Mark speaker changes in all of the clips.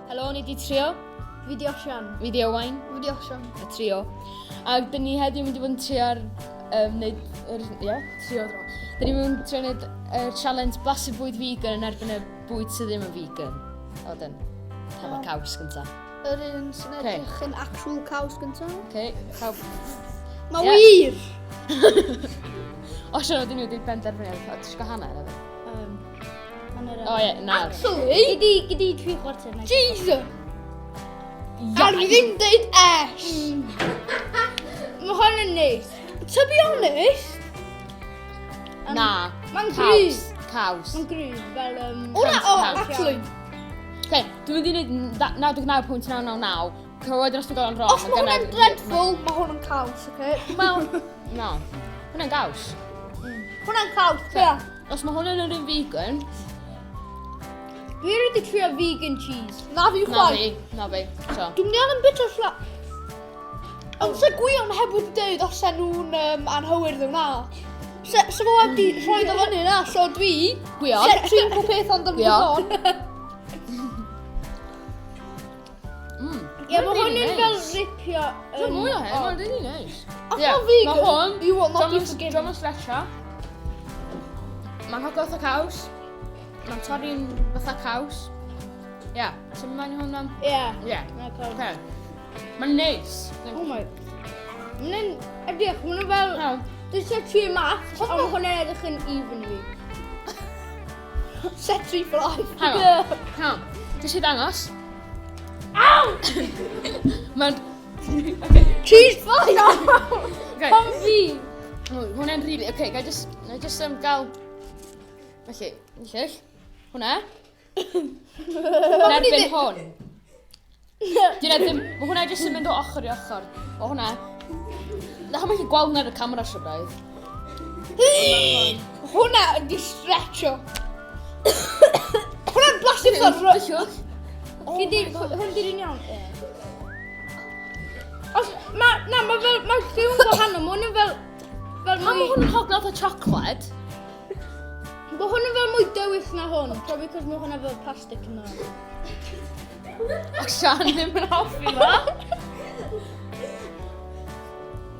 Speaker 1: Helo, ni di trio.
Speaker 2: Fi di Osian.
Speaker 1: Fi di Owain.
Speaker 2: Fi di Osian.
Speaker 1: Y trio. Ac dyn ni heddiw mynd i fod yn trio'r... Um, neud, yr, ie, trio dro. Dyn ni'n mynd i trio neud y challenge blasu bwyd vegan yn erbyn y bwyd sydd ddim yn vegan. O, dyn. Hefo'r caws gynta.
Speaker 2: Yr un sy'n
Speaker 1: Ocê.
Speaker 2: edrych yn actual caws gyntaf.
Speaker 1: Okay, pawb.
Speaker 2: Mae
Speaker 1: Ie.
Speaker 2: wir!
Speaker 1: Osian, oedden ni wedi benderfynu. O, Ti eisiau gael hanner efo?
Speaker 2: Hanner
Speaker 1: O ie, nawr.
Speaker 2: Actually,
Speaker 3: Gyd i, gyd i tri chwarter. nag?
Speaker 2: Jesus! A fi ddim deud S.
Speaker 3: Mae hwn yn neis.
Speaker 2: To be honest,
Speaker 1: Na.
Speaker 3: Mae'n
Speaker 1: Caws.
Speaker 3: gryf.
Speaker 1: Caws.
Speaker 3: Mae'n gryf fel... Um,
Speaker 2: hwnna, o,
Speaker 1: Caws.
Speaker 2: actually,
Speaker 1: Okay, dwi'n mynd i wneud 99.999. Cywed os dwi'n gael o'n wrong.
Speaker 2: os mae hwnna'n dreadful, mae hwn yn caws, oce?
Speaker 1: Wel, na. Hwnna'n gaws.
Speaker 2: Hwnna'n caws, ie.
Speaker 1: Os mae hwnna'n yr un vegan,
Speaker 3: Dwi wedi trio vegan cheese.
Speaker 2: Na fi
Speaker 1: na
Speaker 2: chwaith.
Speaker 1: fi, na fi. So,
Speaker 2: Dwi'n mynd i angen bit o sla... Ond se gwion heb wedi dweud os e nhw'n um, anghywir ddo na. Se, se fo wedi rhoi o fyny na, so dwi...
Speaker 1: Gwion.
Speaker 2: Se trin pob peth ond yn
Speaker 1: Gwion.
Speaker 2: ddigon.
Speaker 3: Ie, mae hwn
Speaker 1: really
Speaker 3: yn fel
Speaker 1: nice.
Speaker 3: ripio...
Speaker 1: Dwi'n mwy o hyn, mae'n really nice.
Speaker 2: Os
Speaker 1: Ie,
Speaker 2: ma'n vegan,
Speaker 1: Mae hwn,
Speaker 2: you will not be forgiven.
Speaker 1: Dwi'n mynd stretcha. Mae'n hogodd o caws. Mae'n torri'n fatha caws. Ie, yeah. so mae'n hwn am...
Speaker 3: Ie.
Speaker 1: Ie.
Speaker 3: Mae'n caws.
Speaker 1: Okay. Mae'n neis.
Speaker 3: Oh my... Mae'n edrych, mae'n fel...
Speaker 1: No.
Speaker 3: Dwi'n set tri math, ond mae hwnna'n edrych yn even i fi.
Speaker 2: Set tree for life.
Speaker 1: Hang on. Hang on. Dwi eisiau dangos. Aw! Mae'n...
Speaker 2: Cheese fight!
Speaker 1: Okay.
Speaker 3: Pam fi?
Speaker 1: Oh, hwnna'n rili... Okay, ga i just... Ga i just gael... Felly, llyll. Hwnna. Yn erbyn hwn. Dwi'n erbyn... Mae hwnna jyst yn mynd o ochr i ochr. O hwnna. Na, mae'n gallu gweld hwnna ar y camera sy'n braidd.
Speaker 2: Hwnna ydi stretcho. Hwnna'n blasu fatha...
Speaker 1: Dyllwch.
Speaker 3: Gyd i... Hwn di'r un iawn? Ie. Os... Ma... Na, mae fel... Mae lliw'n gwahanol. Mae hwn yn fel... Fel
Speaker 1: Pam mae
Speaker 3: mwy...
Speaker 1: hwn yn hogla o chocolate?
Speaker 3: Mae hwn yn fel mwy dywyll na hwn. Probably cos mae hwnna fel plastic yna.
Speaker 1: O, Sian ddim yn hoffi fo.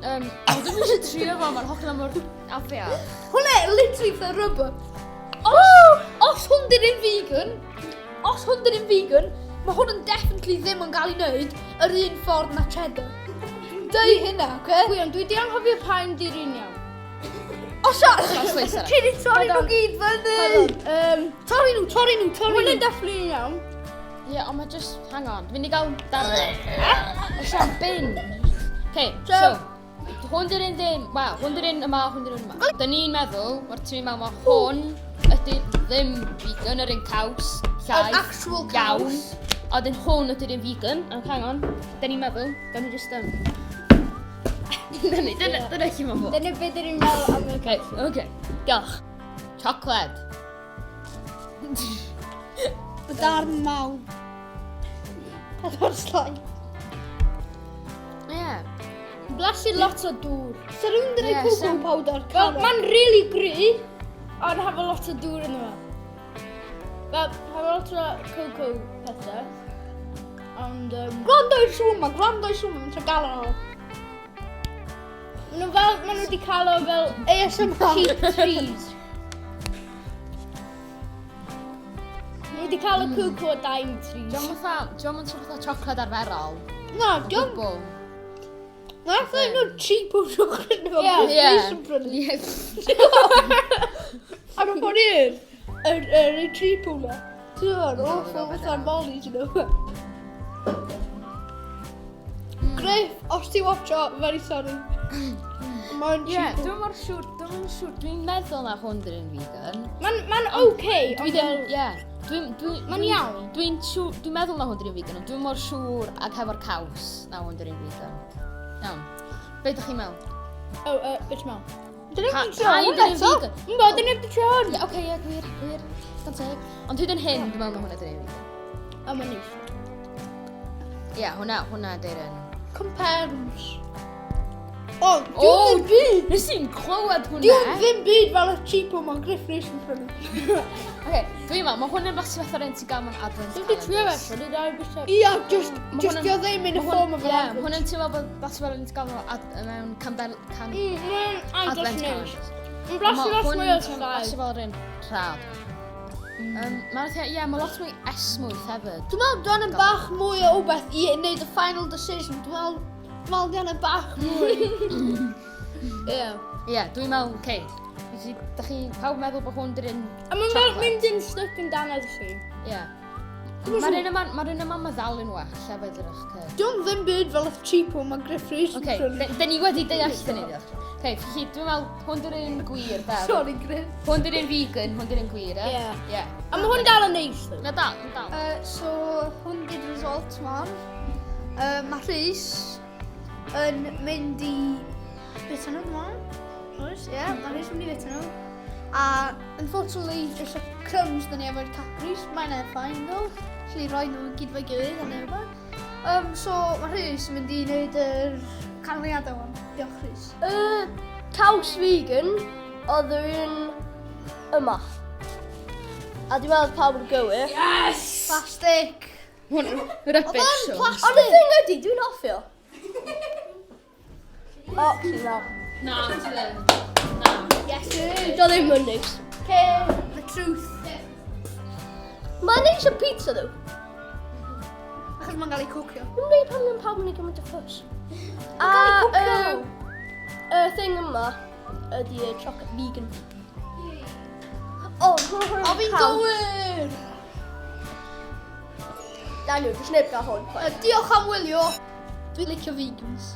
Speaker 1: Um, o, dwi'n eisiau trio fo, mae'n hogla mor afiach.
Speaker 2: Hwnna literally fatha rubber. Os, os hwn dyn yn vegan, os hwn dyn yn vegan, mae hwn yn definitely ddim yn gael ei wneud yr un ffordd na cheddar. Dwi'n dweud hynna, oce?
Speaker 3: Gwion, dwi di anghofio pa un di'r un iawn.
Speaker 2: Os a...
Speaker 1: slice arall.
Speaker 2: Cyn i torri nhw gyd fyny!
Speaker 3: Um,
Speaker 2: Torri nhw, torri nhw, torri
Speaker 3: hwn
Speaker 2: nhw.
Speaker 3: yn definitely un iawn.
Speaker 1: Ie, yeah, ond mae just... Hang on, dwi'n mynd i gael darn. O, Sian, bin. Okay, so... Hwn di'r un ddim... Wel, hwn di'r un yma, hwn di'r un yma. Da ni'n meddwl, mae'r tîm mewn, mae hwn ydy ddim vegan, yr un caws, llaeth.
Speaker 2: Yr actual caws.
Speaker 1: Iawn. A dyn hwn ydy'r un vegan. Ond hang on, da ni'n meddwl, da ni just... Um, dyna, dyna, dyna lle mae'n fod.
Speaker 3: Dyna beth dyn ni'n meddwl am y...
Speaker 1: Okay, okay. Diolch. Chocolate.
Speaker 2: Y darn mawr. Hefo'r slide.
Speaker 1: Ie. Yeah.
Speaker 3: Blasu lot o dŵr.
Speaker 2: Se rhywun yn
Speaker 1: Ie,
Speaker 2: rhoi cocoa
Speaker 1: sem-
Speaker 2: powder
Speaker 3: Fel,
Speaker 2: carrot.
Speaker 3: mae'n really gry, ond hefo lot o dŵr ynddo fo. Fel, hefo lot o cocoa pethau. Ond, um,
Speaker 2: Gwrando i'r sŵn ma, gwrando i'r sŵn ma, mae'n tra galon o.
Speaker 3: maen nhw fel, maen nhw wedi cael o fel
Speaker 2: ASMR.
Speaker 3: cheap trees. Maen nhw wedi cael y cocoa dime trees.
Speaker 1: Diolch fatha, diolch yn fatha chocolate arferol.
Speaker 2: Na, diolch.
Speaker 1: Gwbl.
Speaker 2: Na, fatha un o'r cheap o chocolate efo
Speaker 3: Ie.
Speaker 2: yeah.
Speaker 1: Ie.
Speaker 2: yn prynu.
Speaker 1: Ie.
Speaker 2: A mae'n bod i'r, yr, yr, yr cheap hwnna. Ti'n gwybod, awful fatha'r molly, ti'n gwybod. Griff, os ti watcho, very sorry. Mae'n
Speaker 1: Ie,
Speaker 2: cheap.
Speaker 1: dwi'n mor siŵr, dwi'n mor siŵr, dwi'n meddwl na hwn dyn yn vegan.
Speaker 3: Mae'n ma okay,
Speaker 1: Dwi
Speaker 3: ond
Speaker 1: ddim,
Speaker 3: fel...
Speaker 1: ie. Dwi'n, dwi,
Speaker 3: Ma'n
Speaker 1: dwi'n-
Speaker 3: iawn.
Speaker 1: Dwi'n siŵr, dwi'n meddwl na hwn dyn yn vegan, ond dwi'n mor siŵr ac hefo'r caws na hwn dyn yn vegan. Iawn. Be ydych chi'n meddwl?
Speaker 3: Oh, beth ti'n meddwl?
Speaker 2: Dyn
Speaker 1: Pa-
Speaker 2: ni'n trio
Speaker 1: pa un
Speaker 2: hwn
Speaker 1: dyn yn
Speaker 2: eto.
Speaker 1: vegan?
Speaker 3: Ynddo, dyn ni'n trio hwn.
Speaker 1: Ie, oce, ie, gwir, gwir. Digon teg. Ond hyd yn hyn, dwi'n meddwl na hwnna dyn yn vegan.
Speaker 3: O, mae'n neis.
Speaker 1: Ie, hwnna, hwnna dyn yn.
Speaker 2: Compares. O,
Speaker 1: O,
Speaker 2: diw'n ddim byd!
Speaker 1: Nes i'n clywed hwnna.
Speaker 2: Diw'n ddim byd fel y cheapo mae Griff Rhys yn prynu.
Speaker 1: Oce, dwi'n meddwl, mae hwn yn fath fatha'r un ti'n gael mewn advent
Speaker 3: Dwi'n di trio fe,
Speaker 1: calendars.
Speaker 3: so dwi'n bwyta.
Speaker 2: Ia, just,
Speaker 1: Ma'
Speaker 2: just
Speaker 1: hwnna'n-
Speaker 2: dio ddim in y
Speaker 1: Ma' hwn-
Speaker 2: form of an
Speaker 1: Ie,
Speaker 2: advent.
Speaker 1: hwn yn teimlo bod fath fel un ti'n gael mewn mewn candel... Can,
Speaker 3: Mae'n agos
Speaker 1: advent
Speaker 3: neis.
Speaker 1: calendars.
Speaker 3: Mae'n blasu
Speaker 1: Ma'
Speaker 3: lot
Speaker 1: hwn
Speaker 3: mwy o
Speaker 1: yn teimlo
Speaker 3: llai.
Speaker 1: fel yr un rhad. Mae'n ie, mae lot mwy esmwyth hefyd.
Speaker 2: Dwi'n meddwl dwi'n angen bach mwy o wbeth i wneud y final decision. Dwi'n meddwl dwi'n angen bach mwy. Ie.
Speaker 1: Ie, dwi'n meddwl, oce. Felly, da chi, pawb meddwl bod hwn di'r un...
Speaker 3: A mae'n fel
Speaker 1: Chocolate.
Speaker 3: mynd yn stuck yn dannedd chi.
Speaker 1: Ie. Mae'r un yma, mae'r un yma meddal yn well, hefyd yr eich cyr.
Speaker 2: Dwi'n ddim byd fel y cheapo mae Griff Rhys yn
Speaker 1: Oce,
Speaker 2: prynu.
Speaker 1: dyn ni wedi deall dyn ni deall. Oce, felly dwi'n meddwl, hwn di'r un gwir, fel.
Speaker 2: Sorry, Griff.
Speaker 1: Hwn di'r un vegan, hwn di'r un gwir, e?
Speaker 3: Ie.
Speaker 1: Ie.
Speaker 3: A mae hwn dal yn neis. though.
Speaker 1: Na dal, na dal.
Speaker 2: So, hwn di'r result man. Mae Rhys yn mynd i bita nhw, man. Oes, ie, yeah, mae Rhys yn mynd i bita nhw. A, unfortunately, just y crumbs dyn ni efo'r Cadbury's. Mae'n fine, though. Felly rhoi nhw gyd fo'i gilydd a neu rhywbeth. So, mae Rhys yn mynd i wneud yr canlyniadau wan. Diolch, Rhys.
Speaker 4: Y caws vegan oedd yr un yma. A dwi'n meddwl pawb yn gywir.
Speaker 3: Yes!
Speaker 2: Plastic.
Speaker 1: Hwn,
Speaker 2: Oedd
Speaker 1: rubbish.
Speaker 2: o'n
Speaker 1: hwn.
Speaker 4: Ond y
Speaker 2: plastic.
Speaker 4: thing ydy, dwi'n hoffi o. O, na.
Speaker 1: Na, ti ddim. Na.
Speaker 2: Yes, sir.
Speaker 4: Dio ddim yn neis.
Speaker 2: Okay, the truth.
Speaker 4: Mae'n neis o pizza, though.
Speaker 2: Achos mae'n cael ei cwcio.
Speaker 4: Dwi'n meddwl pam ddim pawb yn ei gymaint o ffws. A
Speaker 2: gael ei cwcio.
Speaker 4: y thing yma ydy y chocolate vegan. O,
Speaker 2: O, fi'n gywir!
Speaker 4: Daniel, jyst neb gael hwn.
Speaker 2: Diolch am wylio. Dwi'n licio vegans.